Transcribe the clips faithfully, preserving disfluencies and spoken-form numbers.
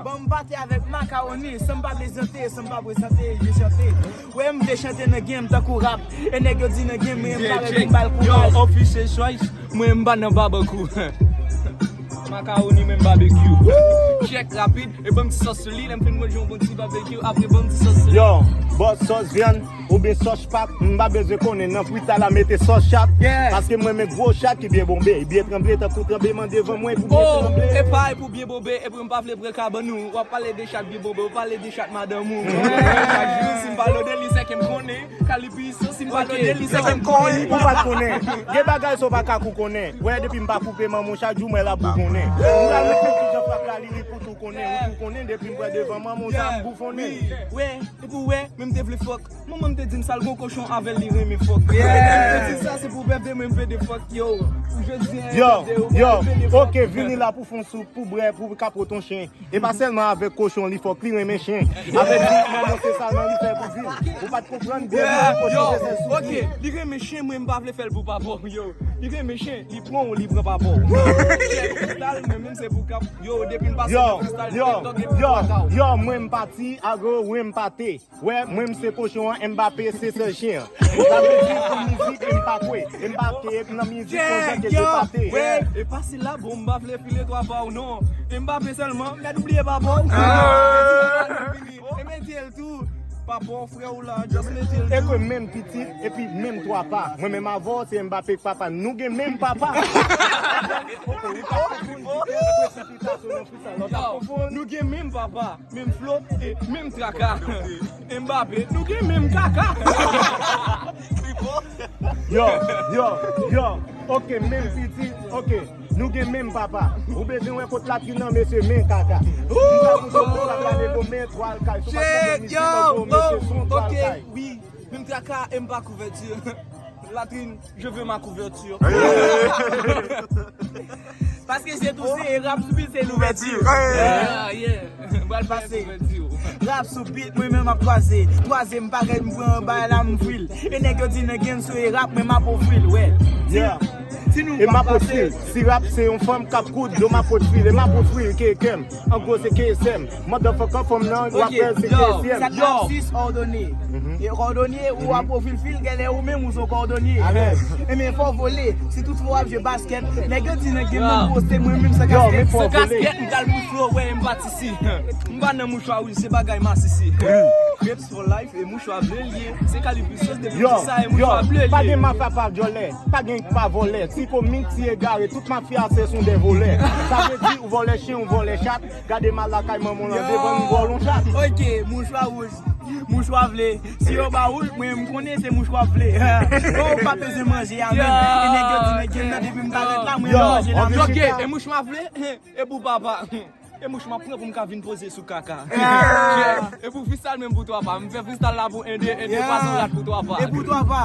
Ban m pate avèk makawoni, san m pa plezante, san m pa prezante, je chante. Wè, m vle chante nan game tankou rap. E nèg yo di nan game, mwen, m parèt pou m ba l kouraj. Yo, Official Choice, mwen, m pa nan babakou. Makawoni, mwen, m babekyou. Check rapid, e ban m ti sòs sou li, lè m fin manje yon bon ti babekyou, apre ban m ti sòs sou li. Yo, bòs sòs vyann, oubyen sòs pak, m pa bezwen konnen, nan frita la mete sòs chat. Paske mwen, men gwo chat ki byen bonbe, byen tranble, tankou tranbleman devan mwen, pou byen tranble. Oh, epa, e pou byen bonbe, epi m pa vle pran kabann ou, w ap pale de chat byen bonbe, w pale de chat madanm ou. Chak jou, si m pale de li, se ke m konnen. Kalipi iso, si m pale de li, se ke m konnen. Ou pa t konnen. Gen bagay sa w pa ka kou konnen. Wè, depi m pa koupe manman w chak jou, m wè l ap bougonnen. M pral montre w kijan frap la, li, li pou tou konnen. Ou tou konnen, depi m wè devan manman w sa, m boufonnen. Wè, epi w wè, men m te vle fòk. Manman m te di m sa l gon kochon avè l, li renmen fòk. M te di sa, se pou bèf de mwen, m pede fòk, yo. Pou jodi a, yo, yo, ok, vini la pou fon soup, pou bwè, pou kapot on chen. E pa sèlman avèk kochon, li fòk li renmen chen. Avèk li, manman se sa nan li fè pou vil. Ou pa t konprann byen, li di kochon se sèl sou vil. Ok, li renmen chen, mwen m pa vle fè l pou papa w, yo. Li renmen chen, li pran w, li pran papa w. Freestyle, mwen menm se pou kap, yo, depi m pase nan freestyle, yo, yo, yo, mwen m pati, agro, mwen m pate. Wè, mwen m se kochon an, Mbappé se sèl chen an. Sa vle di pou mizik, m pa kwe. Mbappé nan mizik, konsa ke se pate. Wè, e pa sila, bon, m pa vle file twa pa w non. Mbappé sèlman, gad oubliye papa w. E mete l tou. Papa w, frè w la, just mete l tou. E ke menm pitit, epi menm twa pa. Mwen menm avè w, se Mbappé k papa. Nou gen menm papa. Yo, nou gen menm papa. Menm flo, e menm traka. Mbappé, nou gen menm kaka. Yo, yo, yo. Ok, menm pitit, ok. Nou gen menm papa. Ou bezwen wè kot latrin nan, mesye, men kaka. Si w pa kontan pou sa plane, bon, men twal kay. Si w pa kontan misye, bon, mesye, son twal kay. Wi, menm traka, e m pa kouvèti. Latrin, je veux ma couverture. Paske se tou se rap sou beat, se louvèti. Yeah, yeah. Pral pase. Rap sou beat, mwen menm ap kwaze. Kwaze, m pa gen, m pran bay la, m fril. E nèg yo di nan game sou e rap, mwen m ap ofri l, wè. Yeah. Si nou pa pase. E m ap ofri l. Si rap se yon fanm k ap koud, yo m ap ofri l. E m ap ofri l ke kè m. An gwo, se K S M. Motherfucker, fanm nan, rapè, se K S M. Yo, sa t ap sis òdone. E òdone, ou ap ofri l fil, genlè ou menm ou se yon kòdonye. Enben, fò w vole. Si tout fwa w ap jwe baskèt, nèg yo di nan game nan, bro, se mwen menm san kaskèt. San kaskèt, m pral pou flo, wè, m pa t isi. M pa nan mouchwa wouj, se bagay masisi. Cripps for life, e mouchwa vle l ye. Se Kalipi sos depi ti sa, e mouchwa vle l ye. Yo, yo, pa gen mafya pa vyòlè, pa gen pa vòlè. Ti komik, ti egare, tout mafya se son de volè. Sa vle di ou vòlè chen, ou vòlè chat. Gade mal lakay manman w lan devan m vòlon chat. Ok, mouchwa wouj, mouchwa vle. Si yo ba ou l, mwen m konnen se mouchwa vle. Bon, ou pa bezwen manje a menm. E nèg yo di nan game nan depi m parèt la, mwen m manje la menm. Ok, e mouchwa vle, e pou papa. E mouch m ap pran pou m ka vin poze sou kaka. E pou freestyle menm pou twa pa. M fè freestyle la pou ende, ende pa son rat pou twa pa. E pou twa pa.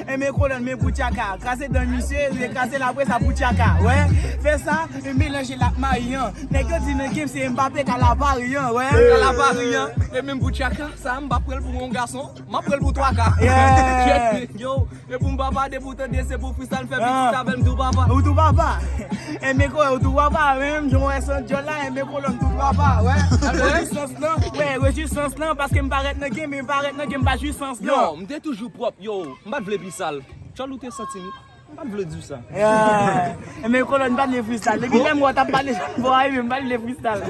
E men kolòn, men pou tchaka. Kraze dan misye, kraze l apre sa pou tchaka. Wè, fè sa, e melanje l ak Marian. Nèg yo di nan game se Mbappé k a la Paris an, wè. K a la Paris an. E menm pou tchaka, sa m pa pran l pou yon gason, m ap pran l pou twa ka. Yeah. Yo, e pou m papa, depi w tande se pou freestyle, fè pitit avè m tou papa. Ou tou papa. E men kolòn, ou tou papa, menm jan w wè san djòl la, e men kolòn tou papa, wè. Rejisans lan, wè, rejisans lan, paske m parèt nan game, men parèt nan game pa jisans lan. Yo, m te toujou pwòp, yo, m pa t vle pi sal. Tchòl ou te santi m. M pa t vle di w sa. Yeah. E men kolòn pa t vle freestyle. Depi lè m wè w t ap pale, bò a, men m pa t vle freestyle.